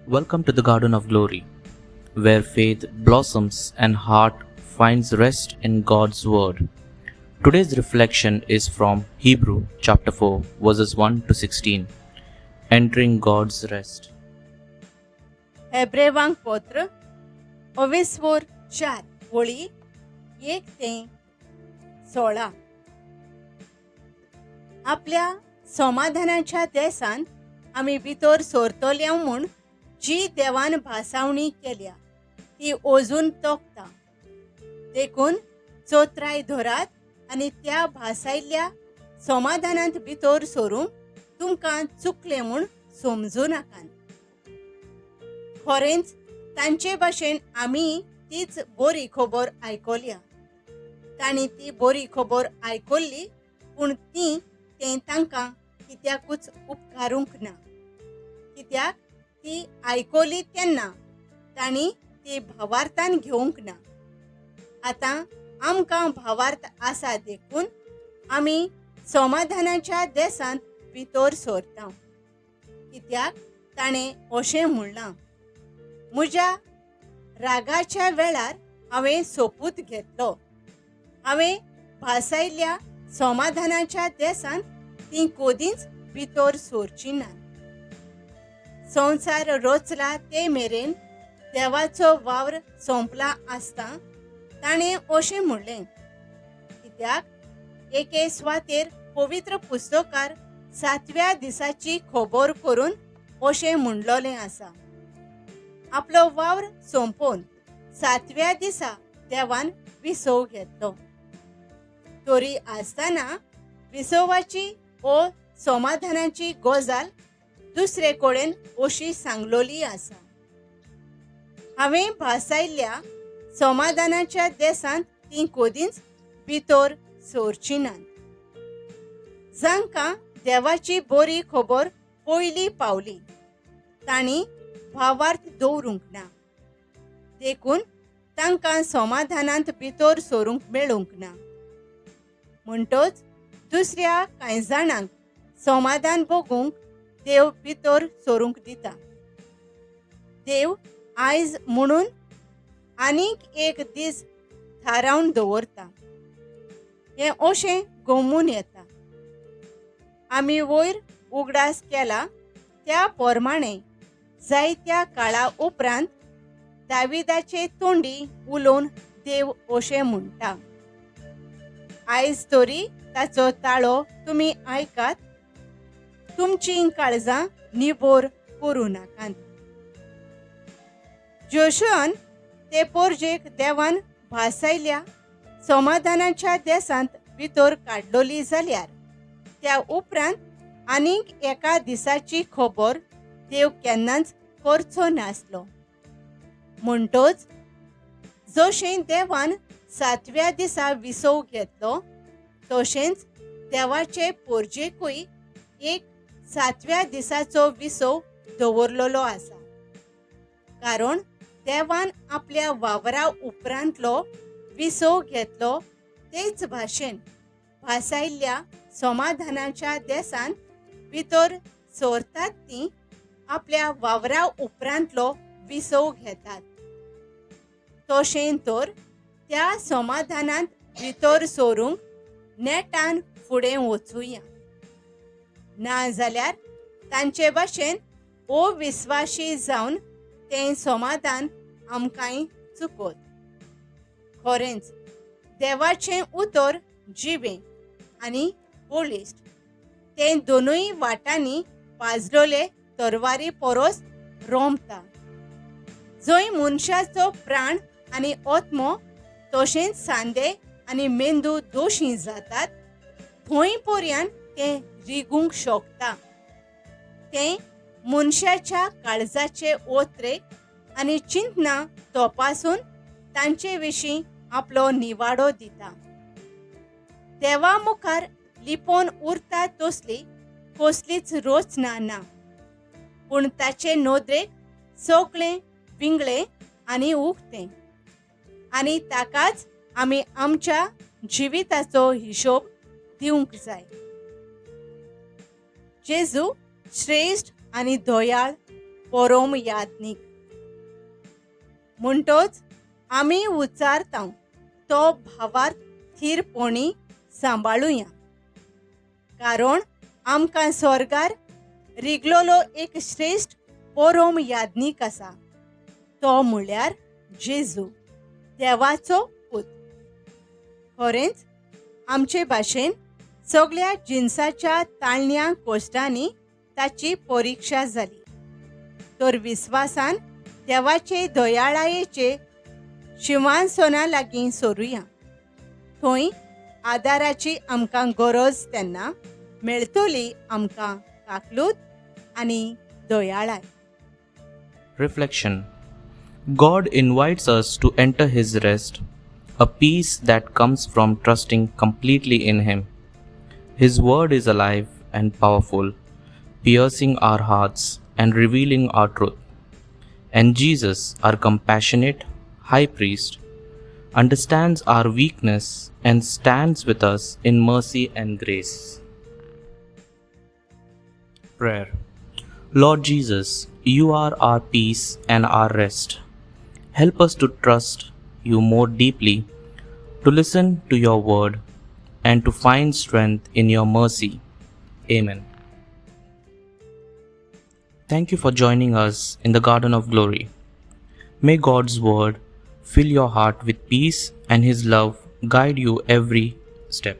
Welcome to the Garden of Glory, where faith blossoms and heart finds rest in God's Word. Today's reflection is from Hebrew chapter 4, verses 1 to 16. Entering God's rest. हेब्रेवांक पत्र अवेस्वोर 4 वळी 1 ते 16. आपल्या समाधानाच्या देसान आमी भितर सरतले म्हूण जी देवान भासावणी केल्या ती अजून तोखता. देखून चोत्राय धरात आनी त्या भासायल्ल्या समाधानांत भितर सरूंक तुमकां चुकलें म्हूण समजूं नाकात. खरेंच तांचे भाशेन आमी तीच बरी खबर आयकल्या. तांणी ती बरी खबर आयकल्ली, पूण ती तें तांकां कित्याकूच उपकारूंक ना. कित्याक ती आयकली तेन्ना तांणी ती भावार्थान घेवंक ना. आतां आमकां भावार्थ आसा देखून आमी समाधानाच्या देसांत भितर सरता. कित्याक ताणें अशें म्हणलां, म्हज्या रागाच्या वेळार हांवें सोपूत घेतलो, हांवें भासायल्ल्या समाधानाच्या देसांत तीं कदींच भितर सरचीं नात. संवसार रचला ते मेरेन देवाचो वावर सोंपला आसता ताणें अशें म्हणलें. कित्याक एके सुवातेर पवित्र पुस्तकार 7व्या दिसाची खबर करून अशें म्हणलोलें आसा, आपलो वावर सोंपोवन 7व्या दिसा देवान विसव घेतलो. तरी आसतना विसवाची ओ समाधानाची गजाल दुसरे कडेन अशी सांगलोली आसा, हांवें भासायल्ल्या समाधानाच्या देसांत तीं कदींच भितर सरचीं नात. जांकां देवाची बरी खबर पयली पावली तांणी भावार्थ दवरूंक ना, देखून तांकां समाधानांत भितर सरूंक मेळूंक ना. म्हणटच दुसऱ्या कांय जाणांक समाधान भोगूंक देव भितर सरूंक दिता. देव आयज म्हणून आनीक एक दीस थारावन दवरता. हें अशें गमून येता. आमी वयर उगडास केला त्या प्रमाणे जायत्या काळा उपरांत दाविदाचे तोंडी उलोवन देव अशें म्हणटा, आयज तरी ताचो ताळो तुमी आयकात, तुमचीं काळजां निबोर करूं नाकात. जोशुआन ते पोरजेक देवान भासायल्या समाधानाच्या देसांत भितर काडलोली जाल्यार त्या उपरांत आनीक एका दिसाची खबर देव केन्नाच करचो नासलो. म्हणटच जशें देवान 7व्या दिसा विसव घेतलो तशेंच देवाचे पोरजेकूय एक 7व्या दिसाचो विसव दवरलेलो आसा. कारण देवान आपल्या वावरा उपरांतलो विसव घेतलो तेच भाशेन भासायल्ल्या समाधानाच्या देसान भितर सरतात ती आपल्या वावरा उपरांतलो विसव घेतात. तशें तर त्या समाधानांत भितर सरूंक नेटान फुडें वचुया, ना जाल्यार तांचे भाशेन अविस्वाशी जावन तें समाधान आमकांय चुकत. खरेंच देवाचें उतर जिवें आनी बळिश्ट, तें दोनूय वाटांनी पाजलोले तरवारी परस रोमता, जंय मनशाचो प्राण आनी आत्मो तशेंच सांदे आनी मेंदू दोशी जातात थंय पर्यंत तें रिगूंक शकता. तें मनशाच्या काळजाचे ओत्रेक आनी चिंतना तपासून तांचे विशीं आपलो निवाडो दिता. देवा मुखार लिपोवन उरता तसली कसलीच रचना ना, पूण ताचे नदरेक सगळें विंगळें आनी उक्तें, आनी ताकाच आमी आमच्या जिविताचो हिशोब दिवंक जाय. जेजू श्रेश्ठ आनी दयाळ परोम याज्ञीक. म्हणटोच आमी उच्चारता तो भावार्थ थीरपणी सांबाळुया, कारण आमकां स्वर्गार रिगलोलो एक श्रेश्ठ परोम याज्ञीक आसा, तो म्हळ्यार जेजू, देवाचो पूत. खरेंच आमचे भाशेन सगळ्या जिनसाच्या ताळण्या कोश्टांनी ताची परिक्षा जाली, तर विस्वासान देवाचे दयाळायेचे शिंवासना लागीं सोरुया. थंय आदाराची आमकां गरज तेन्ना मेळटली आमकां काकलूत आनी दयाळाय. Reflection. God invites us to enter His rest, a peace that comes from trusting completely in Him. His word is alive and powerful, piercing our hearts and revealing our truth. And Jesus, our compassionate high priest, understands our weakness and stands with us in mercy and grace. Prayer. Lord Jesus, you are our peace and our rest. Help us to trust you more deeply, to listen to your word, and to find strength in your mercy. Amen. Thank you for joining us in the Garden of Glory. May God's word fill your heart with peace and His love guide you every step.